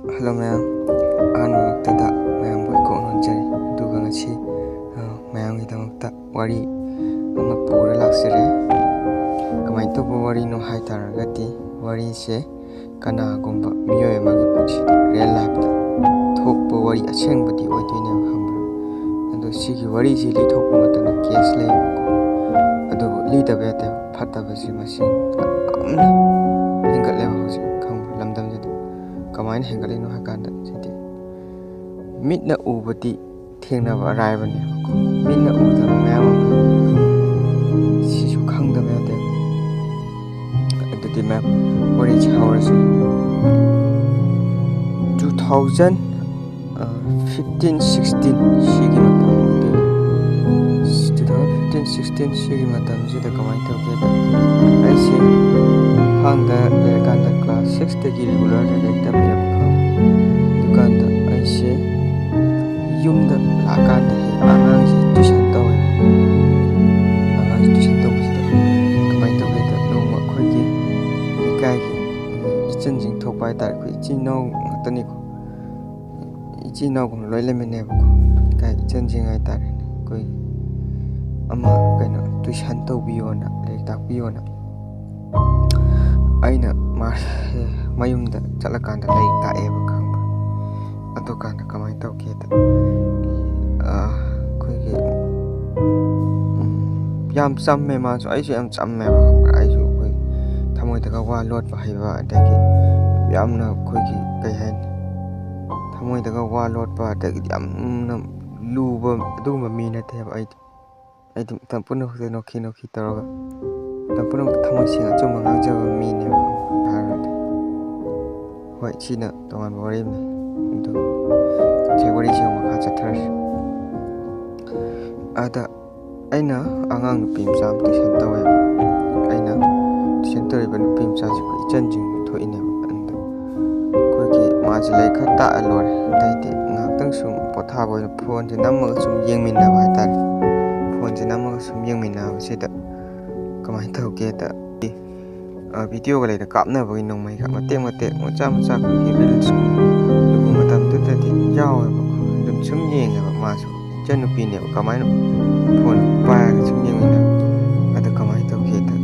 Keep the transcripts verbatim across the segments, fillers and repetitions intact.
Hello ꯃꯌꯥꯝ, ꯑꯍꯥꯟꯕꯃꯛꯇꯗ ꯃꯌꯥꯝꯕꯨ ꯏꯀꯣꯛ ꯅꯣꯟꯖꯔꯤ꯫ ꯑꯗꯨꯒ ꯉꯁꯤ, ꯑ, ꯃꯌꯥꯝꯒꯤꯗꯃꯛꯇ ꯋꯥꯔꯤ ꯑꯃ ꯄꯨꯔ ꯂꯥꯛꯆꯔꯦ꯫ ꯀꯃꯥꯏꯅ ꯇꯧꯕ ꯋꯥꯔꯤꯅꯣ ꯍꯥꯏ ꯇꯥꯔꯒꯗꯤ, ꯋꯥꯔꯤꯁꯦ ꯀꯅꯥꯒꯨꯝꯕ ꯃꯤꯑꯣꯏ ꯑꯃꯒꯤ ꯄꯨꯟꯁꯤꯗ, ꯔꯤꯌꯦꯜ ꯂꯥꯏꯐꯇ ꯊꯣꯛꯄ ꯋꯥꯔꯤ ꯑꯁꯦꯡꯕꯗꯤ ꯑꯣꯏꯗꯣꯏꯅꯦꯕ, ꯈꯪꯕ꯭ꯔꯥ? ꯑꯗꯣ ꯁꯤꯒꯤ ꯋꯥꯔꯤꯁꯤ ꯂꯤꯊꯣꯛꯄ ꯃꯇꯝꯗ ꯀꯦꯁ ꯂꯩꯌꯦꯕꯀꯣ, ꯑꯗꯨꯕꯨ ꯂꯤꯗꯕ ꯌꯥꯗꯦꯕ꯫ ꯐꯠꯇꯕꯁꯤ ꯃꯁꯤꯡ ꯌꯥꯝꯅ ꯍꯦꯟꯒꯠꯂꯦꯕ ꯍꯧꯖꯤꯛ, ꯈꯪꯕ꯭ꯔꯥ, ꯂꯝꯗꯝꯁꯤꯗ꯫ ꯀꯃꯥꯏꯅ ꯍꯦꯟꯒꯠꯂꯤꯅꯣ ꯍꯥꯏ ꯀꯥꯟꯗ, ꯁꯤꯗꯤ ꯃꯤꯠꯅ ꯎꯕꯗꯤ ꯊꯦꯡꯅꯕ ꯑꯔꯥꯏꯕꯅꯦꯕꯀꯣ, ꯃꯤꯠꯅ ꯎꯗꯕ ꯃꯌꯥꯝ ꯑꯃ, ꯁꯤꯁꯨ ꯈꯪꯗꯕ ꯌꯥꯗꯦ꯫ ꯑꯗꯨꯗꯤ ꯃꯌꯥꯝ, ꯋꯥꯔꯤꯁꯤ ꯍꯧꯔꯁꯤ꯫ Two thousand fifteen sixteen, ꯁꯤꯒꯤ ꯃꯇꯝ ꯑꯣꯏꯗꯣꯏꯅꯤ꯫ Two thousand fifteen sixteen, ꯁꯤꯒꯤ ꯃꯇꯝꯁꯤꯗ ꯀꯃꯥꯏꯅ ꯇꯧꯒꯦꯗ, ꯑꯩꯁꯦ ꯏꯝꯐꯥꯜꯗ ꯂꯩꯔꯀꯥꯟꯗ ꯀ꯭ꯂꯥꯁ ꯁꯤꯛꯁꯇꯒꯤ ꯔꯤꯒꯨꯂꯔꯗ ꯂꯥꯏꯔꯤꯛ ꯇꯝꯃꯦꯕ, ꯈꯪꯕ꯭ꯔꯥ? ꯑꯗꯨꯀꯥꯟꯗ ꯑꯩꯁꯦ ꯌꯨꯝꯗ ꯂꯥꯛꯑꯀꯥꯟꯗ ꯑꯉꯥꯡꯁꯦ ꯇꯨꯏꯁꯟ ꯇꯧꯋꯦ꯫ ꯑꯉꯥꯡꯁꯦ ꯇꯨꯏꯁꯟ ꯇꯧꯕꯁꯤꯗ ꯀꯃꯥꯏꯅ ꯇꯧꯒꯦꯗ, ꯅꯣꯡꯃ ꯑꯩꯈꯣꯏꯒꯤ ꯂꯩꯀꯥꯏꯒꯤ, ꯎꯝ, ꯏꯆꯟꯁꯤꯡ ꯊꯣꯛꯄ ꯍꯥꯏꯇꯥꯔꯦ꯫ ꯑꯩꯈꯣꯏ ꯏꯆꯤꯟ ꯏꯅꯥꯎ ꯉꯥꯛꯇꯅꯤꯀꯣ, ꯏꯆꯤꯟ ꯏꯅꯥꯎꯒꯨꯝꯅ ꯂꯣꯏ ꯂꯩꯃꯤꯟꯅꯩꯕꯀꯣ꯫ ꯂꯩꯀꯥꯏ ꯏꯆꯟꯁꯤꯡ ꯍꯥꯏꯇꯥꯔꯦꯅꯦ, ꯑꯩꯈꯣꯏ ꯑꯃ ꯀꯩꯅꯣ ꯇꯨꯏꯁꯟ ꯇꯧꯕꯤꯌꯣꯅ, ꯂꯥꯏꯔꯤꯛ ꯇꯥꯛꯄꯤꯌꯣꯅ ꯑꯩꯅ ꯃꯥ-, ꯃꯌꯨꯝꯗ ꯆꯠꯂꯀꯥꯟꯗ ꯂꯥꯏꯔꯤꯛ ꯇꯥꯛꯑꯦꯕ, ꯈꯪꯕ꯭ꯔꯥ? ꯑꯗꯨꯀꯥꯟꯗ ꯀꯃꯥꯏꯅ ꯇꯧꯒꯦꯗ, ꯑ, ꯑꯩꯈꯣꯏꯒꯤ, ꯎꯝ, ꯌꯥꯝ ꯆꯝꯃꯦ ꯃꯥꯁꯨ, ꯑꯩꯁꯨ ꯌꯥꯝ ꯆꯝꯃꯦꯕ, ꯈꯪꯕ꯭ꯔꯥ? ꯑꯩꯁꯨ ꯑꯩꯈꯣꯏ ꯊꯃꯣꯏꯗꯒ ꯋꯥ ꯂꯣꯠꯄ ꯍꯩꯕ, ꯑꯗꯒꯤ ꯌꯥꯝꯅ ꯑꯩꯈꯣꯏꯒꯤ, ꯀꯩ ꯍꯥꯏꯅꯤ, ꯊꯃꯣꯏꯗꯒ ꯋꯥ ꯂꯣꯠꯄ, ꯑꯗꯒꯤꯗꯤ ꯌꯥꯝꯅ ꯂꯨꯕ ꯑꯗꯨꯒꯨꯝꯕ ꯃꯤ ꯅꯠꯇꯦꯕ ꯑꯩꯗꯤ꯫ ꯑꯩꯗꯤ ꯃꯇꯝ ꯄꯨꯝꯅꯃꯛꯇ ꯅꯣꯛꯈꯤ ꯅꯣꯛꯈꯤ ꯇꯧꯔꯒ, ꯃꯇꯝ ꯄꯨꯝꯅꯃꯛꯇ ꯊꯃꯣꯏ ꯁꯦꯡꯅ ꯑꯆꯨꯝꯕ ꯉꯥꯡꯖꯕ ꯃꯤꯅꯦꯕ ꯍꯥꯏꯔꯗꯤ꯫ ꯍꯣꯏ, ꯁꯤꯅ ꯇꯣꯉꯥꯟꯕ ꯋꯥꯔꯤ ꯑꯃꯅꯤ꯫ ꯑꯗꯨ ꯁꯤ ꯋꯥꯔꯤꯁꯤ ꯑꯃꯨꯛ ꯃꯈꯥ ꯆꯠꯊꯔꯁꯤ꯫ ꯑꯗ ꯑꯩꯅ ꯑꯉꯥꯡ ꯅꯨꯄꯤ ꯃꯆꯥ ꯑꯃ ꯇꯨꯏꯁꯟ ꯇꯧꯋꯦꯕ꯫ ꯑꯩꯅ ꯇꯨꯏꯁꯟ ꯇꯧꯔꯤꯕ ꯅꯨꯄꯤ ꯃꯆꯥꯁꯤ ꯑꯩꯈꯣꯏ ꯏꯆꯟꯁꯤꯡ ꯊꯣꯛꯏꯅꯦꯕ꯫ ꯑꯗ ꯑꯩꯈꯣꯏꯒꯤ ꯃꯥꯁꯦ ꯂꯥꯏꯔꯤꯛ ꯈꯔ ꯇꯥꯛꯑ ꯂꯣꯏꯔꯦ, ꯑꯗꯩꯗꯤ ꯉꯥꯏꯍꯥꯛꯇꯪ ꯁꯨꯝ ꯄꯣꯊꯥꯕ ꯑꯣꯏꯅ ꯐꯣꯟꯁꯦ ꯅꯝꯃꯒ ꯁꯨꯝ ꯌꯦꯡꯃꯤꯟꯅꯕ ꯍꯥꯏꯇꯥꯔꯦ꯫ ꯐꯣꯟꯁꯦ ꯅꯝꯃꯒ ꯁꯨꯝ ꯌꯦꯡꯃꯤꯟꯅꯕꯁꯤꯗ ꯀꯃꯥꯏꯅ ꯇꯧꯒꯦꯗ, ꯚꯤꯗꯤꯑꯣꯒ ꯂꯩꯗ ꯀꯥꯞꯅꯕꯒꯤ ꯅꯣꯡꯃꯩꯒ ꯃꯇꯦꯛ ꯃꯇꯦꯛ ꯃꯆꯥ ꯃꯆꯥ ꯑꯩꯈꯣꯏꯒꯤ ꯔꯤꯜꯁ ꯂꯨꯕ ꯃꯇꯝꯗꯨꯗꯗꯤ ꯌꯥꯎꯋꯦꯕꯀꯣ꯫ ꯑꯗꯨꯝ ꯁꯨꯝ ꯌꯦꯡꯉꯦꯕ ꯃꯥꯁꯨ ꯏꯆꯟꯅꯨꯄꯤꯅꯦꯕ, ꯀꯃꯥꯏꯅ ꯐꯣꯟ ꯄꯥꯏꯔꯒ ꯁꯨꯝ ꯌꯦꯡꯉꯤꯅ꯫ ꯑꯗ ꯀꯃꯥꯏꯅ ꯇꯧꯒꯦꯗ,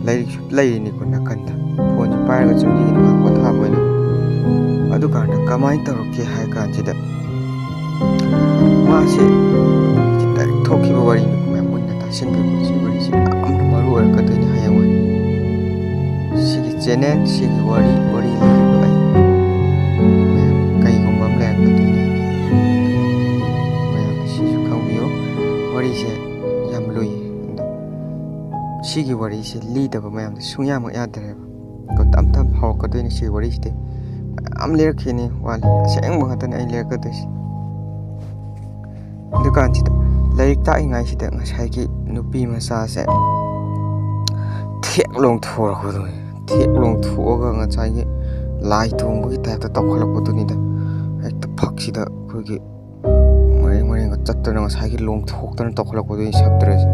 ꯂꯥꯏꯔꯤꯛꯁꯨ ꯂꯩꯔꯤꯅꯤꯀꯣ ꯅꯥꯀꯟꯗ, ꯐꯣꯟꯁꯨ ꯄꯥꯏꯔꯒ ꯁꯨꯝ ꯌꯦꯡꯉꯤꯅ ꯉꯥꯏꯍꯥꯛ ꯄꯣꯊꯥꯕ ꯑꯣꯏꯅ꯫ ꯑꯗꯨꯀꯥꯟꯗ ꯀꯃꯥꯏꯅ ꯇꯧꯔꯛꯀꯦ ꯍꯥꯏ ꯀꯥꯟꯁꯤꯗ, ꯃꯥꯁꯦ ꯗꯥꯏꯔꯦꯛ ꯊꯣꯛꯈꯤꯕ ꯋꯥꯔꯤꯅꯤ꯫ ꯃꯌꯥꯝ ꯃꯨꯟꯅ ꯇꯥꯁꯤꯟꯕꯤꯌꯨ꯫ ꯁꯤ ꯋꯥꯔꯤꯁꯤ ꯌꯥꯝꯅ ꯃꯔꯨ ꯑꯣꯏꯔꯛꯀꯗꯣꯏꯅꯤ ꯍꯌꯦꯡꯋꯥꯏ꯫ ꯁꯤꯒꯤ ꯆꯦꯅꯦꯜ, ꯁꯤꯒꯤ ꯋꯥꯔꯤ, ꯋꯥꯔꯤ ꯂꯤꯔꯤꯕ ꯑꯩ, ꯃꯌꯥꯝ ꯀꯩꯒꯨꯝꯕ ꯑꯃ ꯂꯩꯔꯛꯀꯗꯣꯏꯅꯤ꯫ ꯃꯌꯥꯝꯅ ꯁꯤꯁꯨ ꯈꯪꯕꯤꯌꯨ꯫ ꯋꯥꯔꯤꯁꯦ ꯌꯥꯝ ꯂꯨꯏ꯫ ꯑꯗꯣ ꯁꯤꯒꯤ ꯋꯥꯔꯤꯁꯦ ꯂꯤꯗꯕ ꯃꯌꯥꯝꯗ ꯁꯨꯡꯌꯥꯃꯛ ꯌꯥꯗ꯭ꯔꯦꯕ꯫ ꯑꯗꯣ ꯇꯞ ꯇꯞ ꯍꯧꯔꯛꯀꯗꯣꯏꯅꯤ ꯁꯤꯒꯤ ꯋꯥꯔꯤꯁꯤꯗꯤ꯫ ꯃꯌꯥꯝ ꯂꯤꯔꯛꯈꯤꯅꯤ, ꯋꯥꯠꯂꯤ꯫ ꯑꯁꯦꯡꯕ ꯉꯥꯛꯇꯅꯤ ꯑꯩ ꯂꯤꯔꯛꯀꯗꯣꯏꯁꯤ꯫ ꯑꯗꯨꯀꯥꯟꯁꯤꯗ ꯂꯥꯏꯔꯤꯛ ꯇꯥꯛꯏꯉꯩꯁꯤꯗ ꯉꯁꯥꯏꯒꯤ ꯅꯨꯄꯤ ꯃꯆꯥꯁꯦ ꯊꯦꯛ ꯂꯣꯡꯊꯣꯔꯛꯄꯗꯨꯅꯤ꯫ ꯊꯦꯛ ꯂꯣꯡꯊꯣꯛꯑꯒ ꯉꯁꯥꯏꯒꯤ ꯂꯥꯏ ꯇꯣꯡꯕꯒꯤ ꯇꯥꯏꯞꯇ ꯇꯧꯈꯠꯂꯛꯄꯗꯨꯅꯤꯗ꯫ ꯍꯦꯛꯇ ꯐꯛꯁꯤꯗ ꯑꯩꯈꯣꯏꯒꯤ ꯃꯔꯦꯡ ꯃꯔꯦꯡꯒ ꯆꯠꯇꯅ ꯉꯁꯥꯏꯒꯤ ꯂꯣꯡꯊꯣꯛꯇꯅ ꯇꯧꯈꯠꯂꯛꯄꯗꯨꯅꯤ ꯁꯞꯇ꯭ꯔꯁꯦ꯫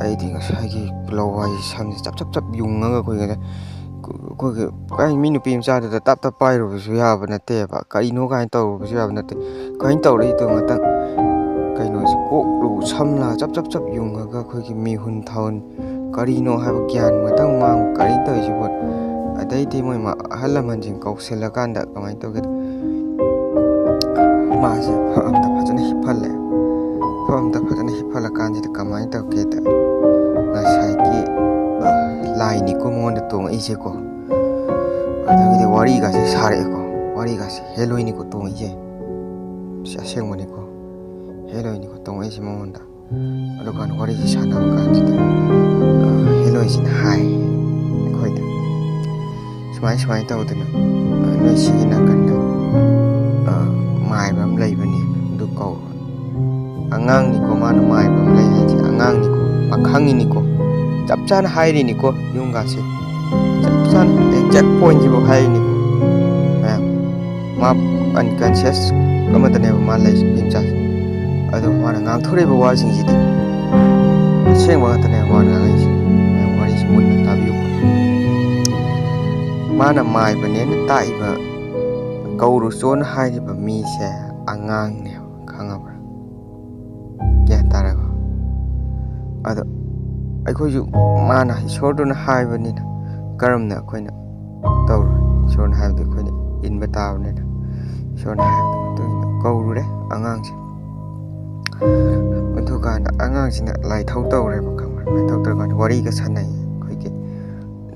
ꯑꯩꯗꯤ ꯉꯁꯥꯏꯒꯤ ꯂꯋꯥꯏ ꯁꯝꯁꯦ ꯆꯞ ꯆꯞ ꯆꯞ ꯌꯨꯡꯉꯒ ꯑꯩꯈꯣꯏꯒꯤ, ꯑꯩꯈꯣꯏꯒꯤ ꯀꯥꯏ ꯃꯤ ꯅꯨꯄꯤ ꯃꯆꯥꯗꯨꯗ ꯇꯞ ꯇꯞ ꯄꯥꯏꯔꯨꯕꯁꯨ ꯌꯥꯕ ꯅꯠꯇꯦꯕ, ꯀꯔꯤꯅꯣ ꯀꯥꯏꯅ ꯇꯧꯔꯨꯕꯁꯨ ꯌꯥꯕ ꯅꯠꯇꯦ꯫ ꯀꯃꯥꯏꯅ ꯇꯧꯔꯛꯏꯗꯣ ꯉꯥꯛꯇꯪ ꯀꯩꯅꯣꯁꯦ ꯀꯣꯛꯂꯨ ꯁꯝꯂꯥ ꯆꯞ ꯆꯞ ꯆꯞ ꯌꯨꯡꯉꯒ ꯑꯩꯈꯣꯏꯒꯤ ꯃꯤꯍꯨꯟ ꯊꯥꯍꯨꯟ ꯀꯔꯤꯅꯣ ꯍꯥꯏꯕ ꯒ꯭ꯌꯥꯟ ꯉꯥꯛꯇꯪ ꯃꯥꯡꯕ, ꯀꯔꯤꯅꯣ ꯇꯧꯔꯤꯁꯤꯕꯣ? ꯑꯗꯩꯗꯤ ꯃꯣꯏ ꯃ-, ꯑꯍꯜ ꯂꯃꯟꯁꯤꯡ ꯀꯧꯁꯤꯜꯂꯀꯥꯟꯗ ꯀꯃꯥꯏꯅ ꯇꯧꯒꯦꯗ, ꯃꯥꯁꯦ ꯐꯛ ꯑꯝꯗ ꯐꯖꯅ ꯍꯤꯞꯍꯜꯂꯦ꯫ ꯐꯛ ꯑꯝꯗ ꯐꯖꯅ ꯍꯤꯞꯍꯜꯂꯀꯥꯟꯁꯤꯗ ꯀꯃꯥꯏꯅ ꯇꯧꯒꯦꯗ, ꯉꯁꯥꯏꯒꯤ, ꯑ, ꯂꯥꯏꯅꯤꯀꯣ ꯃꯉꯣꯟꯗ ꯇꯣꯡꯉꯛꯏꯁꯦꯀꯣ꯫ ꯑꯗꯒꯤꯗꯤ ꯋꯥꯔꯤꯒꯁꯦ ꯁꯥꯔꯛꯑꯦꯀꯣ꯫ ꯋꯥꯔꯤꯒꯁꯦ ꯍꯦꯂꯣꯏꯅꯤꯀꯣ ꯇꯣꯡꯉꯛꯏꯁꯦ꯫ ꯁꯤ ꯑꯁꯦꯡꯕꯅꯤꯀꯣ꯫ ꯍꯦꯂꯣꯏꯅꯤꯀꯣ ꯇꯣꯡꯉꯛꯏꯁꯦ ꯃꯉꯣꯟꯗ꯫ ꯑꯗꯨꯀꯥꯟꯗ ꯋꯥꯔꯤꯁꯤ ꯁꯥꯟꯅꯕ ꯀꯥꯟꯁꯤꯗ, ꯑ, ꯍꯦꯂꯣꯏꯁꯤꯅ ꯍꯥꯏ ꯑꯩꯈꯣꯏꯗ, "ꯁꯨꯃꯥꯏ ꯁꯨꯃꯥꯏꯅ ꯇꯧꯗꯅ, ꯑ, ꯅꯣꯏ ꯁꯤꯒꯤ ꯅꯥꯀꯟꯗ, ꯑ, ꯃꯥꯏꯕ ꯑꯃ ꯂꯩꯕꯅꯦ, ꯑꯗꯨ ꯀꯧꯔꯣ꯫" ꯑꯉꯥꯡꯅꯤꯀꯣ ꯃꯥꯅ ꯃꯥꯏꯕ ꯑꯃ ꯂꯩ ꯍꯥꯏꯁꯦ, ꯑꯉꯥꯡꯅꯤꯀꯣ, ꯄꯥꯈꯪꯅꯤꯀꯣ, ꯆꯞ ꯆꯥꯅ ꯍꯥꯏꯔꯤꯅꯤꯀꯣ ꯌꯨꯝꯒꯥꯁꯦ꯫ ꯆꯞ ꯆꯥꯅ exact point ꯁꯤꯐꯥꯎ ꯍꯥꯏꯔꯤꯅꯤꯀꯣ꯫ ꯃꯌꯥꯝ, ꯃꯥ unconscious ꯑꯃꯗꯅꯦꯕ ꯃꯥ ꯂꯩꯔꯤꯁꯦ, ꯅꯨꯄꯤ ꯃꯆꯥꯁꯦ꯫ ꯑꯗꯣ ꯃꯥꯅ ꯉꯥꯡꯊꯣꯔꯛꯏꯕ ꯋꯥꯁꯤꯡꯁꯤꯗꯤ ꯑꯁꯦꯡꯕ ꯉꯥꯛꯇꯅꯦꯕ ꯃꯥꯅ ꯉꯥꯡꯉꯛꯏꯁꯦ꯫ ꯃꯌꯥꯝ, ꯋꯥꯔꯤꯁꯤ ꯃꯨꯟꯅ ꯇꯥꯕꯤꯌꯨ꯫ ꯃꯥꯅ ꯃꯥꯏꯕꯅꯦꯅ ꯇꯥꯛꯏꯕ, ꯀꯧꯔꯨꯆꯣꯅ ꯍꯥꯏꯔꯤꯕ ꯃꯤꯁꯦ ꯑꯉꯥꯡꯅꯦꯕ, ꯈꯪꯉꯕ꯭ꯔꯥ? ꯒ꯭ꯌꯥꯟ ꯇꯥꯔꯦꯀꯣ? ꯑꯗꯣ ꯑꯩꯈꯣꯏꯁꯨ ꯃꯥꯅ, ꯏꯁꯣꯔꯗꯨꯅ ꯍꯥꯏꯕꯅꯤꯅ ꯀꯔꯝꯅ ꯑꯩꯈꯣꯏꯅ ꯇꯧꯔꯣꯏ? ꯏꯁꯣꯔꯅ ꯍꯥꯏꯕꯗꯨ ꯑꯩꯈꯣꯏꯅ ꯏꯟꯕ ꯇꯥꯕꯅꯤꯅ, ꯏꯁꯣꯔꯅ ꯍꯥꯏꯕꯗꯨ ꯃꯇꯨꯡ ꯏꯟꯅ ꯀꯧꯔꯨꯔꯦ ꯑꯉꯥꯡꯁꯦ꯫ ꯑꯗꯨꯀꯥꯟꯗ ꯑꯉꯥꯡꯁꯤꯅ ꯂꯥꯏꯊꯧ ꯇꯧꯔꯦꯕ, ꯈꯪꯕ꯭ꯔꯥ? ꯂꯥꯏꯊꯧ ꯇꯧꯔꯀꯥꯟꯗ ꯋꯥꯔꯤꯒ ꯁꯥꯟꯅꯩ, ꯑꯩꯈꯣꯏꯒꯤ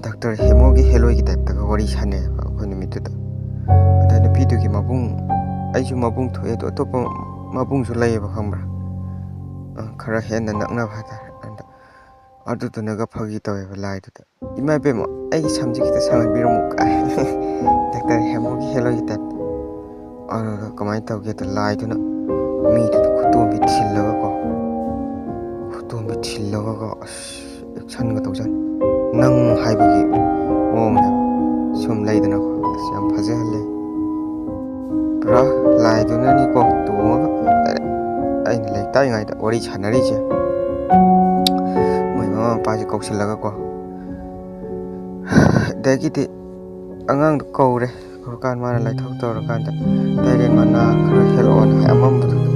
ꯗꯥꯛꯇꯔ ꯍꯦꯃꯣꯒꯤ ꯍꯦꯂꯣꯏꯒꯤ ꯇꯥꯏꯞꯇꯒ ꯋꯥꯔꯤ ꯁꯥꯟꯅꯩꯌꯦꯕ ꯑꯩꯈꯣꯏ ꯅꯨꯃꯤꯠꯇꯨꯗ꯫ ꯑꯗ ꯅꯨꯄꯤꯗꯨꯒꯤ ꯃꯕꯨꯡ, ꯑꯩꯁꯨ ꯃꯕꯨꯡ ꯊꯣꯛꯑꯦ, ꯑꯗꯣ ꯑꯇꯣꯞꯄ ꯃꯕꯨꯡꯁꯨ ꯂꯩꯌꯦꯕ, ꯈꯪꯕ꯭ꯔꯥ? ꯑ, ꯈꯔ ꯍꯦꯟꯅ ꯅꯛꯅꯕ ꯍꯥꯏꯇꯥꯔꯦ꯫ ꯑꯗ ꯑꯗꯨꯗꯨꯅꯒ ꯐꯥꯒꯤ ꯇꯧꯋꯦꯕ ꯂꯥꯏꯗꯨꯗ, "ꯏꯃꯥ ꯏꯕꯦꯝꯃ, ꯑꯩꯒꯤ ꯁꯝꯁꯦ ꯈꯤꯇ ꯁꯥꯡꯍꯟꯕꯤꯔꯝꯃꯨ" ꯀꯥꯏ꯫ ꯗꯥꯛꯇꯔ ꯍꯦꯃꯣꯒꯤ ꯍꯦꯂꯣꯏꯒꯤ ꯇꯥꯏꯞꯇ꯫ ꯑꯗꯨꯗ ꯀꯃꯥꯏꯅ ꯇꯧꯒꯦꯗ, ꯂꯥꯏꯗꯨꯅ ꯃꯤꯗꯨꯗ ꯈꯨꯇꯣꯝꯕꯤ ꯊꯤꯜꯂꯒꯀꯣ, ꯈꯨꯇꯣꯝꯕꯤ ꯊꯤꯜꯂꯒꯀꯣ, ꯑꯁ, ꯑꯦꯛꯁꯟꯒ ꯇꯧꯖꯥꯠꯅꯤ꯫ ꯅꯪ ꯍꯥꯏꯕꯒꯤ ꯃꯑꯣꯡꯅꯦꯕ꯫ ꯁꯨꯝ ꯂꯩꯗꯅꯀꯣ, ꯑꯁ, ꯌꯥꯝ ꯐꯖꯍꯜꯂꯦ꯫ ꯄꯨꯔꯥ ꯂꯥꯏꯗꯨꯅꯅꯤꯀꯣ ꯇꯣꯡꯉꯒ ꯑꯩꯅ ꯂꯩꯇꯥꯏꯉꯩꯗ ꯋꯥꯔꯤ ꯁꯥꯟꯅꯔꯤꯁꯦ꯫ ꯃꯣꯏ ꯃꯃꯥ ꯃꯄꯥꯁꯦ ꯀꯧꯁꯤꯜꯂꯒꯀꯣ꯫ ꯑꯗꯒꯤꯗꯤ ꯑꯉꯥꯡꯗꯣ ꯀꯧꯔꯦ꯫ ꯀꯧꯔꯀꯥꯟꯗ ꯃꯥꯅ ꯂꯥꯏꯊꯧ ꯇꯧꯔꯀꯥꯟꯗ ꯇꯥꯏꯔꯦꯟ ꯃꯅꯥ ꯈꯔ ꯍꯦꯛꯂꯛꯑꯣꯅ ꯍꯥꯏ꯫ ꯑꯃꯝꯕꯗꯨꯗ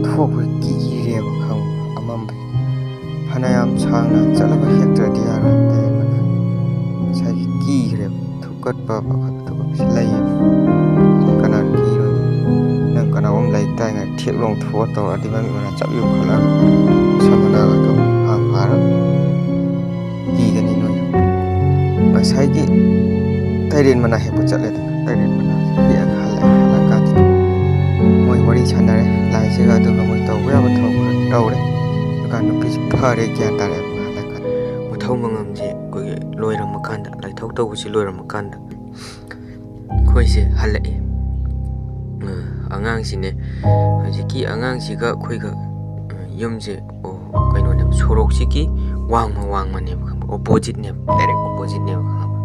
ꯊꯣꯛꯄ ꯀꯤꯔꯦꯕ, ꯈꯪꯕ꯭ꯔꯥ? ꯑꯃꯝꯕ ꯐꯅꯌꯥꯝ ꯁꯥꯡꯅ ꯆꯠꯂꯒ ꯍꯦꯛꯇ꯭ꯔꯗꯤ ꯌꯥꯔꯣꯏ꯫ ꯇꯥꯏꯔꯦꯟ ꯃꯅꯥ ꯉꯁꯥꯏꯒꯤ ꯀꯤꯈ꯭ꯔꯦꯕ꯫ ꯊꯨꯛꯀꯠꯄ ꯄꯥꯈꯠꯄ ꯊꯨꯛꯀꯠꯄꯁꯤ ꯂꯩꯌꯦꯕ꯫ ꯀꯅꯥ ꯀꯤꯔꯣꯏ? ꯅꯪ ꯀꯅꯥꯒꯨꯝꯕ ꯂꯩ ꯇꯥꯏꯉꯥꯏ ꯊꯦꯛ ꯂꯣꯡ ꯊꯣꯛꯑ ꯇꯧꯔꯗꯤ ꯃꯃꯤꯠ ꯃꯅꯥ ꯆꯞ ꯌꯨꯡꯈꯠꯂꯒ ꯁꯝ ꯃꯅꯥꯒꯗꯣ ꯐꯥ ꯐꯥꯔꯒ ꯀꯤꯒꯅꯤ ꯅꯣꯏ꯫ ꯉꯁꯥꯏꯒꯤ ꯇꯥꯏꯔꯦꯟ ꯃꯅꯥ ꯍꯦꯛꯄ ꯆꯠꯂꯦꯗꯅ, ꯇꯥꯏꯔꯦꯟ ꯃꯅꯥ ꯍꯦꯛꯑꯒ ꯍꯜꯂꯛꯑꯦ꯫ ꯍꯜꯂꯛꯑꯀꯥꯟꯗ ꯃꯣꯏ ꯋꯥꯔꯤ ꯁꯥꯟꯅꯔꯦ ꯂꯥꯏꯁꯤꯒ, ꯑꯗꯨꯒ ꯃꯣꯏ ꯇꯧꯕ ꯌꯥꯕ ꯊꯕꯛ ꯈꯔ ꯇꯧꯔꯦ꯫ ꯑꯗꯨꯀꯥꯟꯗ ꯅꯨꯄꯤꯁꯤ ꯐꯔꯦ, ꯒ꯭ꯌꯥꯟ ꯇꯥꯔꯛꯑꯦ꯫ ꯍꯜꯂꯛꯀꯥꯟꯗ ꯃꯊꯧ ꯃꯉꯝꯁꯦ ꯑꯩꯈꯣꯏꯒꯤ ꯂꯣꯏꯔꯝꯃꯀꯥꯟꯗ, ꯂꯥꯏꯊꯧ ꯇꯧꯕꯁꯤ ꯂꯣꯏꯔꯝꯃꯀꯥꯟꯗ ꯑꯩꯈꯣꯏꯁꯦ ꯍꯜꯂꯛꯑꯦ꯫ ꯑ, ꯑꯉꯥꯡꯁꯤꯅꯦ, ꯍꯧꯖꯤꯛꯀꯤ ꯑꯉꯥꯡꯁꯤꯒ ꯑꯩꯈꯣꯏꯒ, ꯑ, ꯌꯨꯝꯁꯦ, ꯑꯣ, ꯀꯩꯅꯣꯅꯦꯕ, ꯁꯣꯔꯣꯛꯁꯤꯒꯤ ꯋꯥꯡꯃ ꯋꯥꯡꯃꯅꯦꯕ, ꯈꯪꯕ꯭ꯔꯥ? ꯑꯣꯄꯣꯖꯤꯠꯅꯦꯕ, ꯗꯥꯏꯔꯦꯛ ꯑꯣꯄꯣꯖꯤꯠꯅꯦꯕ, ꯈꯪꯉꯕ?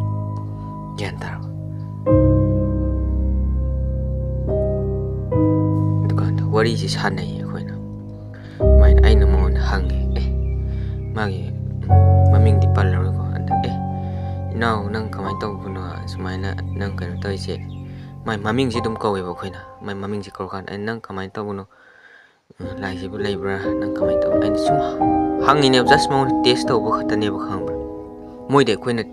ꯒ꯭ꯌꯥꯟ ꯇꯥꯔꯕ? ꯑꯗꯨꯀꯥꯟꯗ ꯋꯥꯔꯤꯁꯦ ꯁꯥꯟꯅꯩꯌꯦ ꯑꯩꯈꯣꯏꯅ꯫ ꯑꯗꯨꯃꯥꯏꯅ ꯑꯩꯅ ꯃꯉꯣꯟꯗ ꯍꯪꯉꯦ, "ꯑꯦ, ꯃꯥꯒꯤ ꯃꯃꯤꯡꯗꯤ ꯄꯜꯂꯔꯣꯏꯀꯣ", ꯑꯗ, "ꯑꯦ, ꯏꯅꯥꯎ, ꯅꯪ ꯀꯃꯥꯏꯅ ꯇꯧꯕꯅꯣ?" ꯁꯨꯃꯥꯏꯅ ꯅꯪ ꯀꯩꯅꯣ ꯇꯧꯔꯤꯁꯦ, ꯃꯥꯏ ꯃꯃꯤꯡꯁꯦ ꯑꯗꯨꯝ ꯀꯧꯋꯦꯕ ꯑꯩꯈꯣꯏꯅ꯫ ꯃꯥꯏ ꯃꯃꯤꯡꯁꯦ ꯀꯧꯔꯀꯥꯟꯗ, "ꯑꯩꯅ ꯅꯪ ꯀꯃꯥꯏꯅ ꯇꯧꯕꯅꯣ? ꯎꯝ, ꯂꯥꯏꯁꯤꯕꯨ ꯂꯩꯕ꯭ꯔꯥ? ꯅꯪ ꯀꯃꯥꯏꯅ ꯇꯧꯕ?" ꯑꯩꯅ ꯁꯨꯝ ꯍꯪꯉꯤꯅꯦꯕ, just ꯃꯉꯣꯟꯗ test ꯇꯧꯕ ꯈꯛꯇꯅꯦꯕ, ꯈꯪꯕ꯭ꯔꯥ? ꯃꯣꯏꯗꯤ ꯑꯩꯈꯣꯏꯅ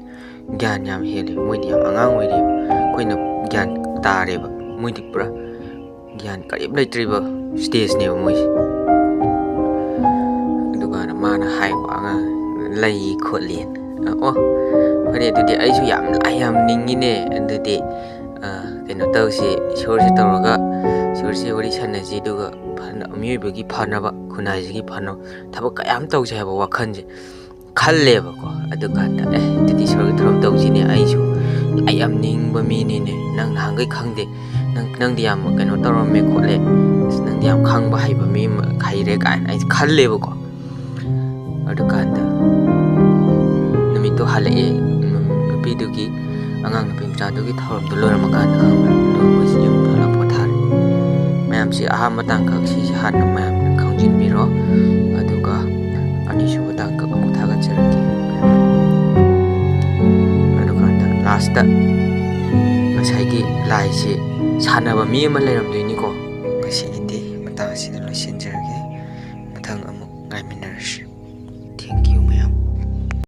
ꯒ꯭ꯌꯥꯟ ꯌꯥꯝ ꯍꯦꯜꯂꯦ, ꯃꯣꯏꯗꯤ ꯌꯥꯝ ꯑꯉꯥꯡ ꯑꯣꯏꯔꯤꯕ, ꯑꯩꯈꯣꯏꯅ ꯒ꯭ꯌꯥꯟ ꯇꯥꯔꯦꯕ, ꯃꯣꯏꯗꯤ ꯄꯨꯔꯥ ꯒ꯭ꯌꯥꯟ ꯀꯔꯤꯝ ꯂꯩꯇ꯭ꯔꯤꯕ stageꯅꯦꯕ ꯃꯣꯏꯁꯦ꯫ ꯑꯗꯨꯀꯥꯟꯗ ꯃꯥꯅ ꯍꯥꯏꯕ, ꯑꯉꯥꯡ ꯂꯩ ꯈꯣꯠꯂꯦꯅ꯫ ꯑꯣ, ꯐꯔꯦ, ꯑꯗꯨꯗꯤ ꯑꯩꯁꯨ ꯌꯥꯝ ꯂꯥꯏ ꯌꯥꯝ ꯅꯤꯡꯉꯤꯅꯦ꯫ ꯑꯗꯨꯗꯤ, ꯑ, ꯀꯩꯅꯣ ꯇꯧꯁꯤ, ꯏꯁꯣꯔꯁꯦ ꯇꯧꯔꯒ, ꯏꯁꯣꯔꯁꯦ ꯋꯥꯔꯤ ꯁꯥꯟꯅꯁꯤ, ꯑꯗꯨꯒ ꯐꯅ-, ꯃꯤꯑꯣꯏꯕꯒꯤ ꯐꯅꯕ, ꯈꯨꯟꯅꯥꯏꯁꯤꯒꯤ ꯐꯅꯕ ꯊꯕꯛ ꯀꯌꯥꯝ ꯇꯧꯁꯦ ꯍꯥꯏꯕ ꯋꯥꯈꯜꯁꯦ ꯈꯜꯂꯦꯕꯀꯣ꯫ ꯑꯗꯨꯀꯥꯟꯗ, "ꯑꯦ, ꯑꯗꯨꯗꯤ ꯏꯁꯣꯔꯒꯤ ꯊꯧꯔꯝ ꯇꯧꯁꯤꯅꯦ, ꯑꯩꯁꯨ ꯂꯥꯏ ꯌꯥꯝ ꯅꯤꯡꯕ ꯃꯤꯅꯤꯅꯦ, ꯅꯪ ꯅꯍꯥꯟꯈꯩ ꯈꯪꯗꯦ, ꯅꯪ, ꯅꯪꯗꯤ ꯌꯥꯝ ꯀꯩꯅꯣ ꯇꯧꯔꯝꯃꯦ ꯈꯣꯠꯂꯦ, ꯑꯁ, ꯅꯪꯗꯤ ꯌꯥꯝ ꯈꯪꯕ ꯍꯩꯕ ꯃꯤ ꯑꯃ, ꯍꯩꯔꯦ" ꯀꯥꯏꯅ ꯑꯩꯁꯦ ꯈꯜꯂꯦꯕꯀꯣ꯫ ꯑꯗꯨꯀꯥꯟꯗ ꯅꯨꯃꯤꯠꯇꯣ ꯍꯜꯂꯛꯑꯦ, ꯅꯨ-, ꯅꯨꯄꯤꯗꯨꯒꯤ, ꯑꯉꯥꯡ ꯅꯨꯄꯤ ꯃꯆꯥꯗꯨꯒꯤ ꯊꯧꯔꯝꯗꯣ ꯂꯣꯏꯔꯝꯃꯀꯥꯟꯗ, ꯈꯪꯕ꯭ꯔꯥ, ꯑꯗꯨ ꯑꯩꯈꯣꯏꯁꯦ ꯌꯨꯝꯗ ꯍꯜꯂꯛ ꯄꯣꯊꯥꯔꯦ꯫ ꯃꯌꯥꯝꯁꯤ ꯑꯍꯥꯟꯕ ꯇꯥꯡꯀꯛ ꯁꯤꯁꯦ ꯍꯥꯟꯅ ꯃꯌꯥꯝꯅ ꯈꯪꯖꯤꯟꯕꯤꯔꯣ, ꯑꯗꯨꯒ ꯑꯅꯤꯁꯨꯕ ꯇꯥꯡꯀꯛ ꯑꯃꯨꯛ ꯊꯥꯒꯠꯆꯔꯛꯀꯦ꯫ ꯑꯗꯨꯀꯥꯟꯗ lastꯇ ꯉꯁꯥꯏꯒꯤ ꯂꯥꯏꯁꯦ ꯁꯥꯟꯅꯕ ꯃꯤ ꯑꯃ ꯂꯩꯔꯝꯗꯣꯏꯅꯤ꯫